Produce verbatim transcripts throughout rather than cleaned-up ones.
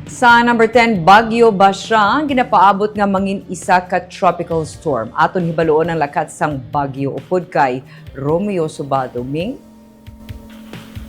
Sa number ten, Bagyo Basyang ginapaabot nga mangin isa ka tropical storm. Aton hibaluon ang lakat sang bagyo upod kay Romeo Subado. Ming?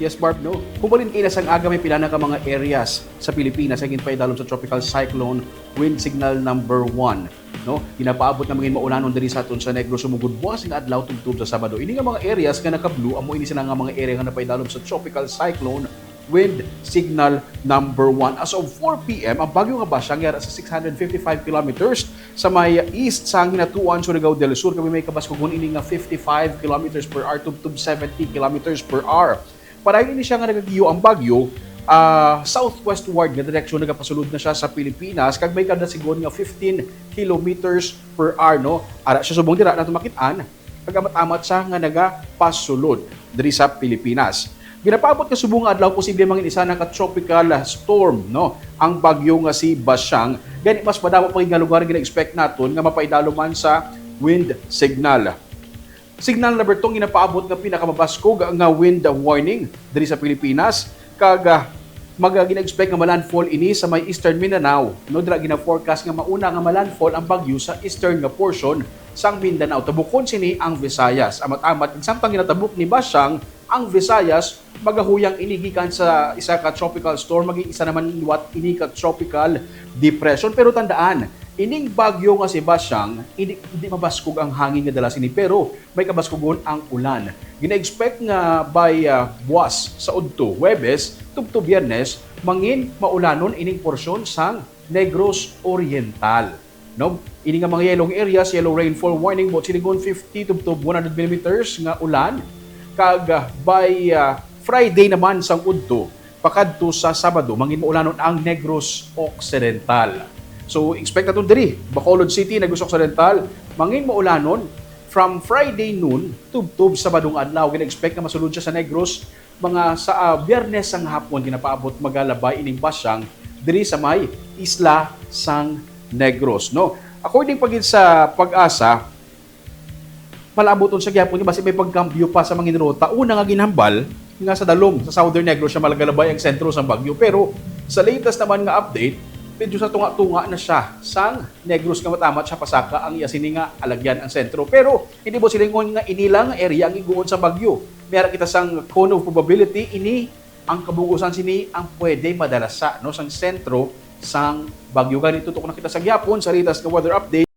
Yes, Barb, no? Hubalin kaina sang aga may pila na ka mga areas sa Pilipinas ang ginpaidalom sa Tropical Cyclone Wind Signal number one. No? Ginapaabot na mangin maulanon diri sa aton sa Negros sumugod buwas nga adlaw tubtob sa Sabado. Ini nga mga areas nga naka-blue, amo ini sila nga mga area nga napaidalom sa Tropical Cyclone Wind Signal number one. As of four p.m., ang bagyo nga Basyang yara sa six hundred fifty-five kilometers sa may east sang Hinatuan, Surigao del Sur, kami may kabaskugon ini nga fifty-five kilometers per hour tubtob seventy kilometers per hour. Padayon ini siya nga nagagiyo ang bagyo, ah, southwestward nga direksyon, nagapasulod na siya sa Pilipinas kag may kadasigon nga fifteen kilometers per hour, no? Ara siya subong dira nato makit-an, kag amat-amat siya nga nagapasulod diri sa Pilipinas. Ginapaabot nga subong nga adlaw posible mangin isa na ka tropical storm, no? Ang bagyo nga si Basyang. Gani mas madamo pa gid nga lugar gina-expect naton nga mapaidalom man sa wind signal. Signal number two ang ginapaabot nga pinakamabaskog nga wind warning diri sa Pilipinas, kag ah, mag gina-expect nga malandfall ini sa may Eastern Mindanao, no? Dira gina-forecast nga mauna nga malandfall ang bagyo sa eastern nga portion sang Mindanao. Tabukon sini ang Visayas. Amat-amat, kag samtang ginatabok ni Basyang ang Visayas, magahuyang ini gikan sa isa ka tropical storm maging isa naman liwat ini ka tropical depression. Pero tandaan, ining bagyo nga si Basyang, hindi, hindi mabaskog ang hangin nga dala sini, pero may kabaskugon ang ulan. Gina-expect nga by ah, buwas sa udto, Huwebes, tubtob Biyernes, mangin maulanon ining porsyon sang Negros Oriental. No? Ini nga mga yellow areas, yellow rainfall warning, buot silingon fifty tubtob one hundred millimeters nga ulan. Kag ah, by ah, Friday naman sang udto, pakadto sa Sabado, mangin maulanon ang Negros Occidental. So, expect naton diri, Bacolod City, Negros Occidental, mangin maulanon from Friday noon tubtob Sabadong adlaw. Gina-expect nga masulod siya sa Negros mga sa ah, Biyernes sang hapon. Ginapaabot magalabay ining Basyang diri sa may isla sang Negros, no? According pa gid sa PAGASA, palaabuton siya gyapon nga basi may pagkambyo pa sa mangin ruta. Una nga ginhambal nga sa dalom sa Southern Negros siya malagalabay ang sentro sang bagyo, pero sa latest naman nga update, medyo sa tunga-tunga na siya sang Negros nga amat-amat siya pasaka ang iya sini nga alagyan ang sentro. Pero hindi buot silingon nga ini lang nga area ang iguon sa bagyo. May ara kita sang cone of probability, ini ang kabug-usan sini ang pwede madala sa, no, sang sentro sang bagyo. Gani tutok na kita sa gyapon sa latest nga weather update.